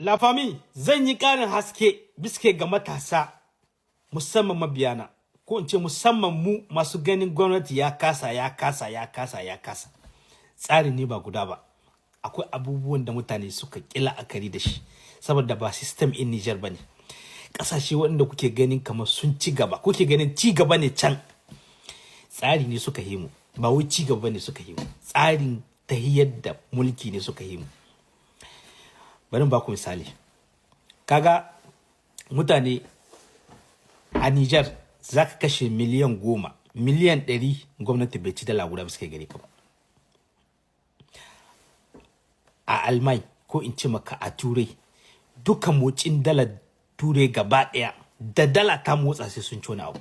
La famille, zan yi ƙarin haske biske ga matasa, musamman mabiyana, ko in ce musamman mu masu ganin gwamnati ya kasa, ya kasa, ya kasa, ya kasa. Tsari ne ba guda ba. Akwai abubuwan da mutane suka ƙi la'akari da shi saboda ba system in Niger ba ne. Ƙasashe waɗanda kuke ganin kamar sun ci gaba, kuke ganin ci gaba ne can, tsari ne suka yi mu, ba wai ci gaba ne suka yi mu, tsarin tahiyar da mulki ne suka yi mu. Bari in baku misali. Kaga mutane a Niger, za ka kashe miliyan 10, miliyan 100, gwamnati bai ci dala guda ba suka gare ka ba. A Almai, ko in ce maka a Turai, duka motsin dala Turai gaba ɗaya, da dala ta motsa sai sun ci wani abu.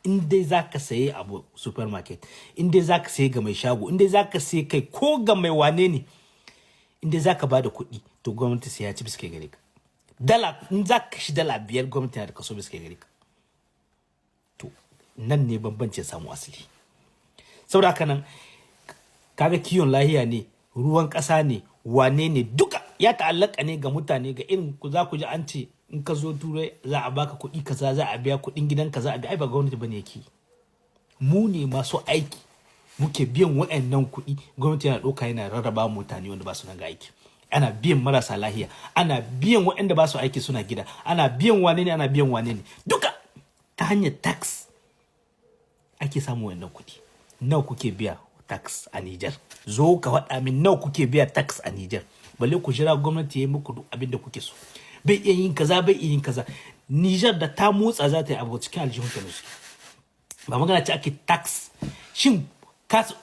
In dai za ka saye abu supermarket, in dai za ka saye ga mai shago, in dai za ka saye kai ko ga mai wane ne, in dai za ka ba da kuɗi, to gwamnati sai ya ci bisa gare ka. Dala in za ka shi dala 5, gwamnati na da kaso bisa gare ka. To nan ne bambancin samu asali. Saboda haka nan, kaga kiwon lahiya ne, ruwan ƙasa ne, wane ne, duka ya ta'allaka ne ga mutane, ga irin ku. Za ku ji an ce in ka zo Turai za a baka kuɗi kaza, za a biya kuɗin gidan kaza, a biya. Ai ba gwamnati bane yake, mu ne masu aiki muke biyan wa'annan kuɗi. Gwamnati yana ɗauka yana rarraba mutane wanda ba su nan ga aiki. Ana biyan marasa lahiya, ana biyan waɗanda ba su aiki suna gida, ana biyan wane ne, ana biyan wane ne, duka ta hanyar tax ake samun wannan kuɗi. Nawa kuke biya tax a Niger? Zo ka faɗa min, nawa kuke biya tax a Niger? Balle ku jira gwamnati ya yi muku duk abin da kuke so. Bai iya yin kaza, bai iya yin kaza. Niger da ta motsa za ta yi abu, cikin aljihun ta ne suke. Ba magana ce ake tax. Shin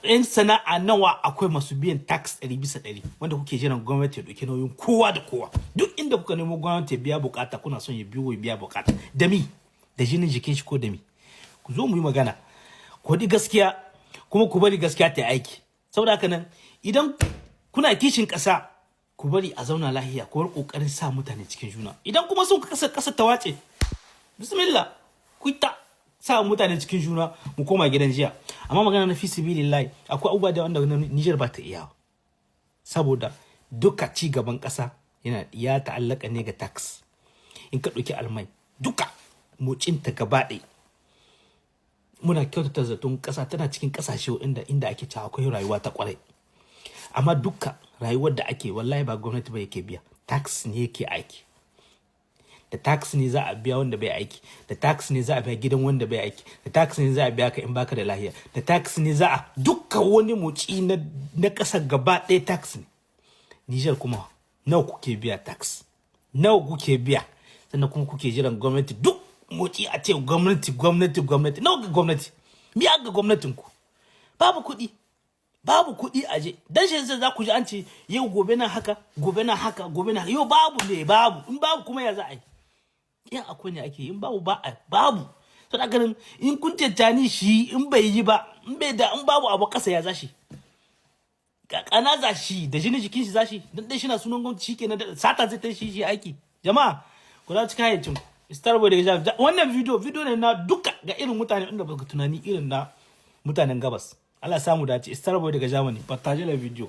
yan sana'a nawa akwai masu biyan tax 100%, wanda kuke jiran gwamnati ya ɗauki nauyin kowa da kowa? Duk inda kuka nemo gwamnati ya biya bukata, kuna son ya biyo, ya biya bukata da mi? Da jinin jikin shi ko da mi? Ku zo mu yi magana, ku haɗi gaskiya, kuma ku bari gaskiya ta yi aiki. Saboda haka nan, idan kuna kishin ƙasa, ku bari a zauna lahiya, ku bar ƙoƙarin sa mutane cikin juna. Idan kuma sun kasa ƙasa ta wace, bismillah, ku ta sa mutane cikin juna, mu koma gidan jiya. Amma magana na fi sabilillahi, akwai abubuwa da wanda Niger ba ta iya, saboda duka ci gaban ƙasa yana ya ta'allaka ne ga tax. In ka ɗauki Almai, duka mocinta gaba ɗaya, muna kyautata zaton ƙasa tana cikin ƙasashe inda ake cewa akwai rayuwa ta ƙwarai, amma duka rayuwar da ake, wallahi ba gwamnati ba yake biya, tax ne yake aiki. Da tax ne za a biya wanda bai aiki, da tax ne za a biya gidan wanda bai aiki, da tax ne za a biya ka in baka da lahiya, da tax ne za a duka wani motsi na ƙasa gaba ɗaya, tax ne. Niger kuma, nawa kuke biya tax? Nawa kuke biya? Sannan kuma kuke jiran gwamnati, duk motsi a ce gwamnati, gwamnati, gwamnati. Nawa ga gwamnati? Miya ga gwamnatin ku? Babu kuɗi, babu kuɗi a je. Dan shi za ku ji an ce yau, gobe na haka, gobe na haka, gobe na yau. Babu ne, babu. In babu kuma ya za a yi? In akwai ne ake yi, in babu ba a babu. To da ganin in kun tantani shi, in bai yi ba, in bai da, in babu abu kasa, ya zashi kakana za shi da jini jikin shi zashi dan dai shi na sunan gwamnati shikenan da sata zai ta shi shi aiki. Jama'a, ku dawo cikin hayyacin ku. Starboy daga Jam. Wannan video ne na duka ga irin mutane inda baka tunani irin na mutanen gabas. Allah samu dace. Starboy daga Germany. Partage la vidéo.